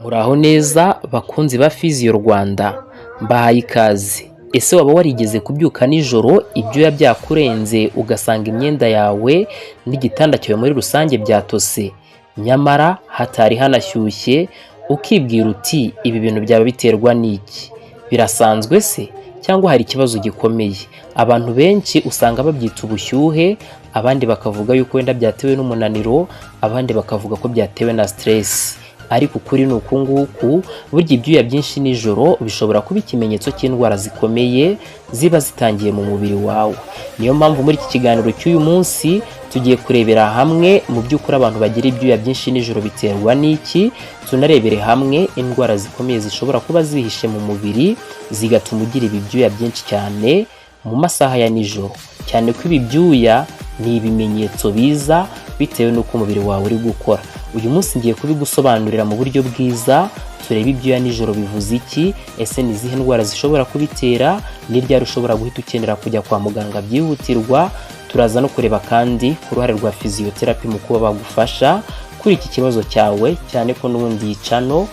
Muraho neza bakunzi ba Physio Rwanda, mbahaye ikaze. Ese waba warigeze kubyuka nijoro ibyuya byakurenze, ugasanga imyenda yawe n'igitanda cyawe muri rusange byatose, nyamara hatari hanashyushye, ukibwira uti: "Ibi bintu byaba biterwa n'iki? Birasanzwe se cyangwa hari ikibazo gikomeye?" Abantu benshi usanga babyita ubushyuhe, abandi bakavuga yuko wenda byatewe n'umunaniro, abandi bakavuga ko byatewe na stress. Ariko ukuri ni uku nguku: burya ibyuya byinshi nijoro bishobora kuba ikimenyetso cy'indwara zikomeye ziba zitangiye mu mubiri wawe. Niyo mpamvu muri iki kiganiro cy'uyu munsi tugiye kurebera hamwe mu by'ukuri abantu bagira ibyuya byinshi nijoro biterwa n'iki, tunarebere hamwe indwara zikomeye zishobora kuba zihishe mu mubiri zigatuma ugira ibi byuya byinshi cyane mu masaha ya nijoro, cyane ko ibi byuya ni ibimenyetso biza bitewe n'uko umubiri wawe uri gukora. Uyu munsi ngiye kubigusobanurira mu buryo bwiza, turebe ibyuya nijoro bivuze iki, ese ni izihe ndwara zishobora kubitera, ni ryari ushobora guhita ukenera kujya kwa muganga byihutirwa. Turaza no kureba kandi ku ruhare rwa physiotherapy mu kuba bagufasha kuri iki kibazo cyawe, cyane ko n'ubundi iyi channel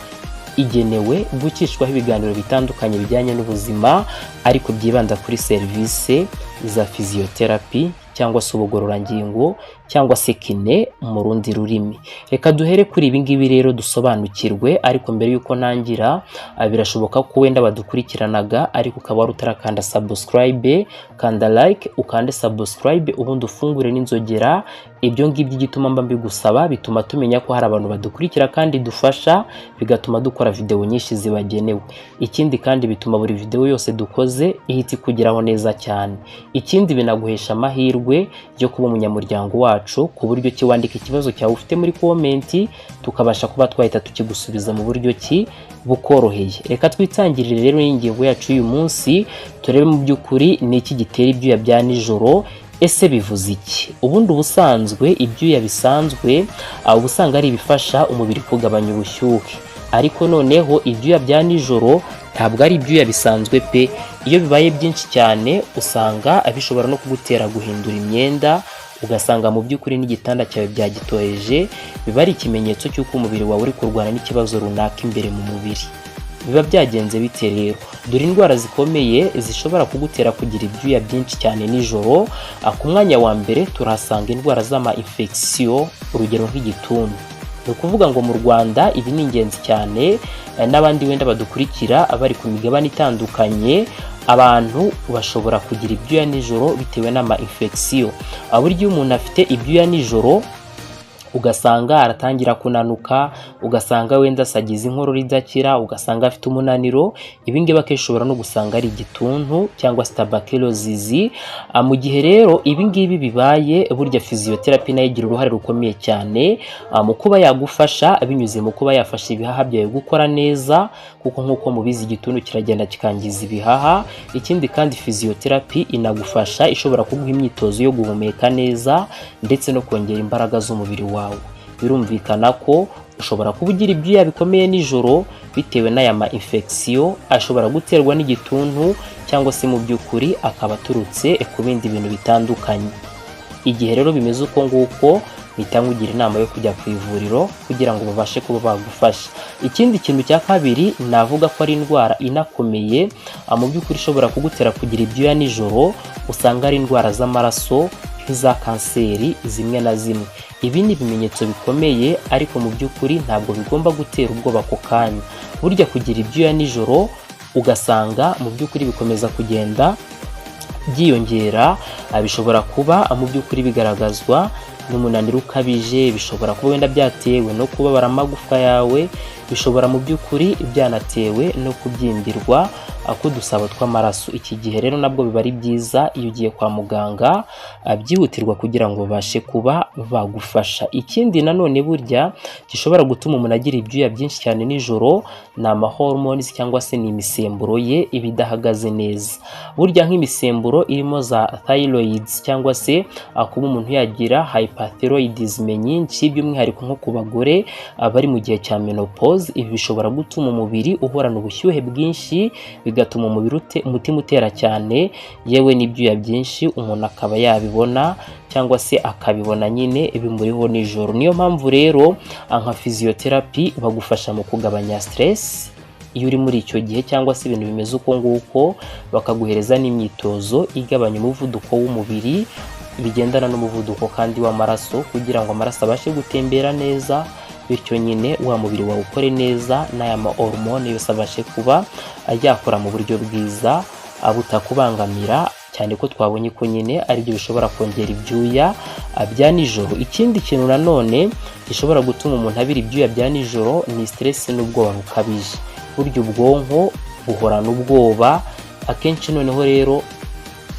igenewe gucishwaho ibiganiro bitandukanye bijyanye n'ubuzima, ariko byibanda kuri serivisi za physiotherapy cyangwa se ubugororangingo cyangwa se kiné mu rundi rurimi. Reka duhere kuri ibi ngibi rero dusobanukirwe. Ariko mbere y'uko ntangira, birashoboka ko wenda badukurikiranaga ariko ukaba wari utarakanda subscribe. Kanda like, ukande subscribe, ubundi ufungure n'inzogera. Ibyo ngibyo igituma mba mbigusaba, bituma tumenya ko hari abantu badukurikira kandi dufasha, bigatuma dukora video nyinshi zibagenewe. Ikindi kandi, bituma buri video yose dukoze ihita ikugeraho neza cyane. Ikindi, binaguhesha amahirwe yo kuba umunyamuryango wacu, ku buryo ki wandika ikibazo cyawe ufite muri comment, tukabasha kuba twahita tukigusubiza mu buryo ki bukoroheye. Reka twitangirire rero n'ingingo yacu y'uyu munsi, turebe mu by'ukuri ni iki gitera ibyuya bya nijoro, ese bivuze iki? Ubundi ubusanzwe ibyuya bisanzwe uba usanga ari ibifasha umubiri kugabanya ubushyuhe, ariko noneho ibyuya bya nijoro ntabwo ari ibyuya bisanzwe pe. Iyo bibaye byinshi cyane, usanga bishobora no kugutera guhindura imyenda, ugasanga mu by'ukuri n'igitanda cyawe byagitoheje. Biba ari ikimenyetso cy'uko umubiri wawe uri kurwana n'ikibazo runaka imbere mu mubiri. Biba byagenze bite rero? Dore indwara zikomeye zishobora kugutera kugira ibyuya byinshi cyane nijoro. Ku mwanya wa mbere turahasanga indwara z'ama infection, urugero nk'igituntu. Ni ukuvuga ngo mu Rwanda ibi ni ingenzi cyane, n'abandi wenda badukurikira bari ku migabane itandukanye, abantu bashobora kugira ibyuya nijoro bitewe n'ama infection. Burya iyo umuntu afite ibyuya nijoro, ugasanga aratangira kunanuka, ugasanga wenda asagize inkorora idakira, ugasanga afite umunaniro, ibi ngibi akenshi ushobora no gusanga ari igituntu cyangwa se tuberculosis. Mu gihe rero ibi ngibi bibaye, burya physiotherapy nayo igira uruhare rukomeye cyane mu kuba yagufasha, binyuze mu kuba yafasha ibihaha byawe gukora neza, kuko nk'uko mubizi igituntu kiragenda kikangiza ibihaha. Ikindi kandi, physiotherapy inagufasha, ishobora kuguha imyitozo yo guhumeka neza ndetse no kongera imbaraga z'umubiri wawe. Birumvikana ko ushobora kuba ugira ibyuya bikomeye nijoro bitewe n'aya ma infection ashobora guterwa n'igituntu, cyangwa se mu by'ukuri akaba aturutse ku bindi bintu bitandukanye. Igihe rero bimeze uko nguko, mpita nkugira inama yo kujya ku ivuriro kugira ngo babashe kuba bagufasha. Ikindi kintu cya kabiri navuga ko ari indwara inakomeye mu by'ukuri ishobora kugutera kugira ibyuya nijoro, usanga ari indwara z'amaraso nk'iza kanseri zimwe na zimwe. Ibi ni ibimenyetso bikomeye, ariko mu by'ukuri ntabwo bigomba gutera ubwoba ako kanya. Burya kugira ibyuya nijoro, ugasanga mu by'ukuri bikomeza kugenda byiyongera, bishobora kuba mu by'ukuri bigaragazwa n'umunaniro ukabije, bishobora kuba wenda byatewe no kubabara amagufwa yawe, bishobora mu by'ukuri byanatewe no kubyimbirwa k'udusabo tw'amaraso. Iki gihe rero nabwo biba ari byiza iyo ugiye kwa muganga byihutirwa kugira ngo babashe kuba bagufasha. Ikindi nanone burya gishobora gutuma umuntu agira ibyuya byinshi cyane nijoro ni ama hormones, cyangwa se ni imisemburo ye iba idahagaze neza. Burya nk'imisemburo irimo za thyroids, cyangwa se kuba umuntu yagira hyperthyroidism nyinshi, by'umwihariko nko ku bagore bari mu gihe cya menopause, ibi bishobora gutuma umubiri uhorana ubushyuhe bwinshi, bigatuma umubiri umutima utera cyane, yewe n'ibyuya byinshi umuntu akaba yabibona, cyangwa se akaba yabigirira. cyangwa se akabibona nyine bimuriho nijoro. Niyo mpamvu rero nka physiotherapy bagufasha mu kugabanya stress iyo uri muri icyo gihe cyangwa se ibintu bimeze uko nguko, bakaguhereza n'imyitozo igabanya umuvuduko w'umubiri, bigendana n'umuvuduko kandi w'amaraso, kugira ngo amaraso abashe gutembera neza, bityo nyine wa mubiri wawe ukore neza, n'aya ma hormone yose abashe kuba yakora mu buryo bwiza butakubangamira, cyane ko twabonye ko nyine aribyo bishobora kongera ibyuya bya nijoro. Ikindi kintu nanone gishobora gutuma umuntu abira ibyuya bya nijoro ni stress n'ubwoba bukabije. Burya ubwonko buhorana ubwoba akenshi. Noneho rero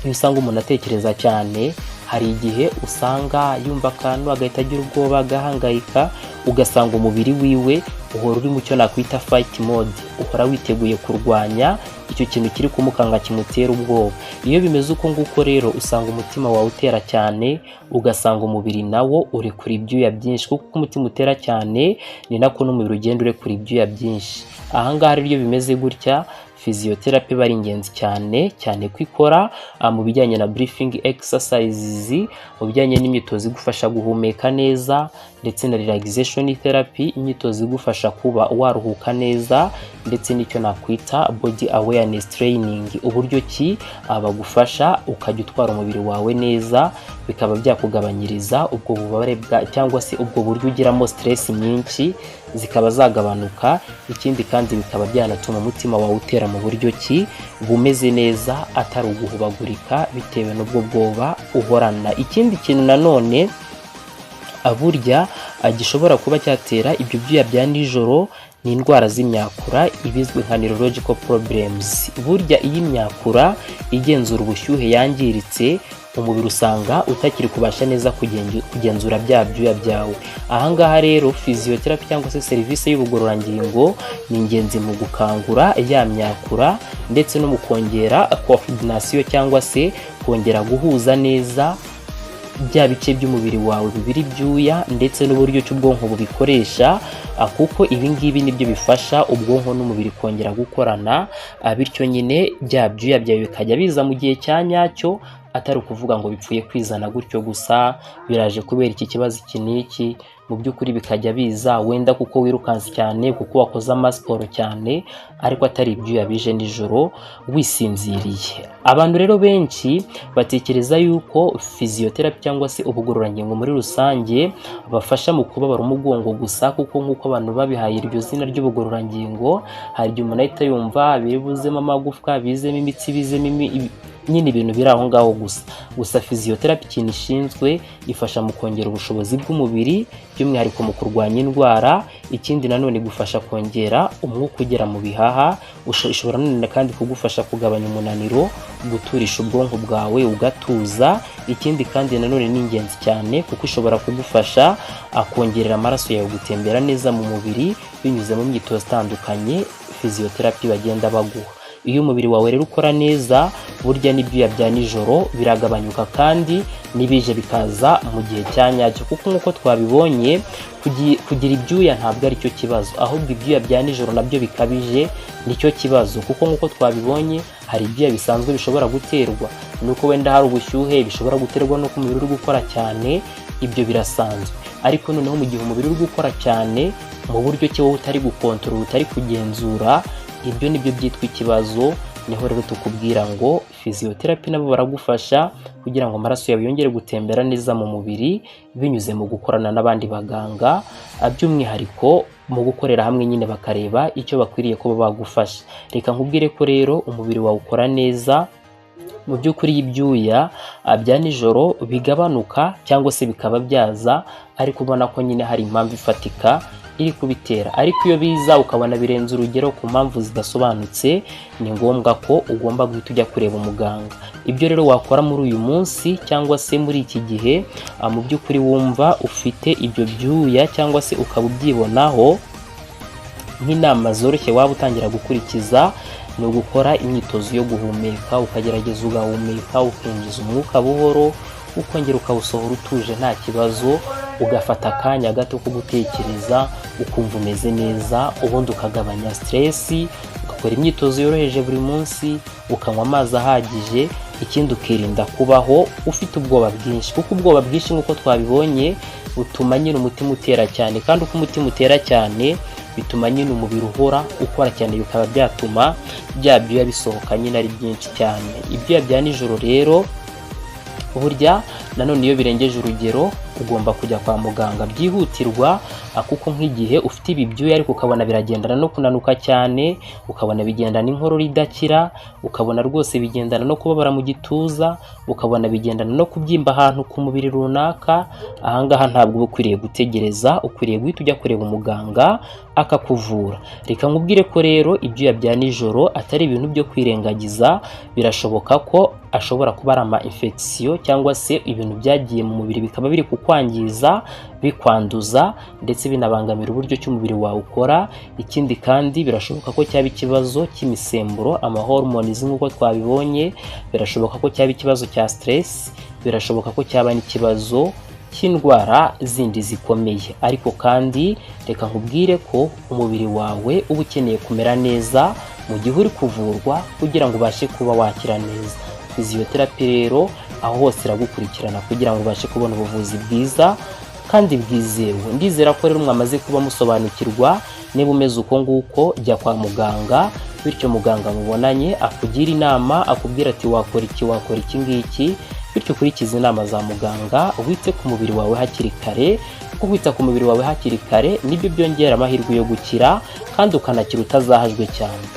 iyo usanga umuntu atekereza cyane, hari igihe usanga yumva akantu agahita agira ubwoba, agahangayika, ugasanga umubiri wiwe uhora uri mu cyo nakwita fight mode, uhora witeguye kurwanya icyo kintu kiri kumukanga kimutera ubwoba. Iyo bimeze uko nguko rero, usanga umutima wawe utera cyane, ugasanga umubiri nawo urekura ibyuya byinshi, kuko uko umutima utera cyane ni nako n'umubiri ugenda urekura ibyuya byinshi. Ahangaha rero iyo bimeze gutya, physiotherapy iba ari ingenzi cyane cyane, ko ikora mu bijyanye na breathing exercises, mu bijyanye n'imyitozo igufasha guhumeka neza, ndetse na relaxation therapy, imyitozo igufasha kuba waruhuka neza, ndetse n'icyo nakwita body awareness training, uburyo ki bagufasha ukajya utwara umubiri wawe neza, bikaba byakugabanyiriza ubwo bubabare bwa cyangwa se ubwo buryo ugiramo stress nyinshi zikaba zagabanuka. Ikindi kandi, bikaba byanatuma umutima wawe utera mu buryo ki bumeze neza, atari uguhubagurika bitewe n'ubwo bwoba uhorana. Ikindi kintu nanone burya gishobora kuba cyatera ibyo byuya bya nijoro ni indwara z'imyakura, ibizwi nka neurological problems. Burya iyo imyakura igenzura ubushyuhe yangiritse, umubiri usanga utakiri kubasha neza kugenzura bya byuya byawe. Ahangaha rero physiotherapy cyangwa se serivisi y'ubugororangingo ni ingenzi mu gukangura ya myakura, ndetse no mu kongera coordination cyangwa se kongera guhuza neza bya bice by'umubiri wawe bibiri ibyuya, ndetse n'uburyo ki ubwonko bubikoresha, kuko ibi ngibi nibyo bifasha ubwonko n'umubiri kongera gukorana, bityo nyine bya byuya byawe bikajya biza mu gihe cya nyacyo, atari ukuvuga ngo bipfuye kwizana gutyo gusa, biraje kubera iki kibazo iki n'iki. Mu by'ukuri bikajya biza wenda kuko wirukanse cyane, kuko wakoze amasiporo cyane, ariko atari ibyuya bije nijoro wisinziriye. Abantu rero benshi batekereza yuko physiotherapy cyangwa se ubugororangingo muri rusange bafasha mu kubabara umugongo gusa, kuko nk'uko abantu babihaye iryo zina ry'ubugororangingo, hari igihe umuntu ahita yumva bibuzemo amagufwa, bizemo imitsi, bizemo nyine ibintu biri aho ngaho gusa. Gusa physiotherapy ikintu ishinzwe, ifasha mu kongera ubushobozi bw'umubiri, by'umwihariko mu kurwanya indwara. Ikindi nanone, igufasha kongera umwuka ugera mu bihaha. Ishobora nanone kandi kugufasha kugabanya umunaniro, guturisha ubwonko bwawe ugatuza. Ikindi kandi nanone ni ingenzi cyane, kuko ishobora kugufasha kongerera amaraso yawe gutembera neza mu mubiri binyuze mu myitozo itandukanye physiotherapy bagenda baguha. Iyo umubiri wawe rero ukora neza, burya n'ibyuya bya nijoro biragabanyuka, kandi n'ibije bikaza mu gihe cya nyacyo, kuko nk'uko twabibonye, kugira ibyuya ntabwo ari cyo kibazo, ahubwo ibyuya bya nijoro nabyo bikabije nicyo kibazo. Kuko nk'uko twabibonye, hari ibyuya bisanzwe bishobora guterwa nuko wenda hari ubushyuhe, bishobora guterwa n'uko umubiri uri gukora cyane, ibyo birasanzwe. Ariko noneho mu gihe umubiri uri gukora cyane mu buryo ki wowe utari gukontorora, utari kugenzura, ibyo nibyo byitwa ikibazo. Niho rero tukubwira ngo physiotherapy nabo baragufasha kugira ngo amaraso yawe yongere gutembera neza mu mubiri, binyuze mu gukorana n'abandi baganga, by'umwihariko mu gukorera hamwe nyine bakareba icyo bakwiriye kuba bagufasha. Reka nkubwire ko rero umubiri wawe ukora neza mu by'ukuri ibyuya bya nijoro bigabanuka cyangwa se bikaba byaza, ariko ubona ko nyine hari impamvu ifatika iri kubitera. Ariko iyo biza ukabona birenze urugero ku mpamvu zidasobanutse, ni ngombwa ko ugomba guhita ujya kureba umuganga. Ibyo rero wakora muri uyu munsi cyangwa se muri iki gihe, mu by'ukuri wumva ufite ibyo byuya cyangwa se ukaba ubyibonaho, nk'inama zoroshye waba utangira gukurikiza ni ugukora imyitozo yo guhumeka, ukagerageza ugahumeka, ukinjiza umwuka buhoro, ukongera ukawusohora utuje nta kibazo, ugafata akanya gato ko gutekereza, ukumva umeze neza, ubundi ukagabanya stress, ugakora imyitozo yoroheje buri munsi, ukanywa amazi ahagije. Ikindi, ukirinda kubaho ufite ubwoba bwinshi, kuko ubwoba bwinshi, nk'uko twabibonye, butuma nyine umutima utera cyane, kandi uko umutima utera cyane bituma nyine umubiri uhora ukora cyane, bikaba byatuma bya byuya bisohoka nyine ari byinshi cyane. Ibyuya bya nijoro rero burya nanone iyo birengeje urugero ugomba kujya kwa muganga byihutirwa, kuko nk'igihe ufite ibi byuya ariko ukabona biragendana no kunanuka cyane, ukabona bigendana n'inkorora idakira, ukabona rwose bigendana no kubabara mu gituza, ukabona bigendana no kubyimba ahantu ku mubiri runaka, ahangaha ntabwo uba ukwiriye gutegereza, ukwiriye guhita ujya kureba umuganga akakuvura. Reka nkubwire ko rero ibyuya bya nijoro atari ibintu byo kwirengagiza. Birashoboka ko ashobora kuba ari ama infection cyangwa se ibintu byagiye mu mubiri bikaba biri kukwangiza, bikwanduza, ndetse binabangamira uburyo ki umubiri wawe ukora. Ikindi kandi, birashoboka ko cyaba ikibazo cy'imisemburo, ama hormones, nk'uko twabibonye. Birashoboka ko cyaba ikibazo cya stress, birashoboka ko cyaba n'ikibazo cy'indwara zindi zikomeye. Ariko kandi reka nkubwire ko umubiri wawe uba ukeneye kumera neza mu gihe uri kuvurwa kugira ngo ubashe kuba wakira neza. Physiotherapy rero aho hose iragukurikirana kugira ngo ubashe kubona ubuvuzi bwiza kandi bwizewe. Ndizera ko rero mwamaze kuba musobanukirwa. Niba umeze uko nguko, jya kwa muganga, bityo muganga mubonanye akugira inama, akubwira ati: "Wakora iki, wakora iki ngiki." Bityo ukurikize inama za muganga, wite ku mubiri wawe hakiri kare, kuko kwita ku mubiri wawe hakiri kare nibyo byongera amahirwe yo gukira kandi ukanakira utazahajwe cyane.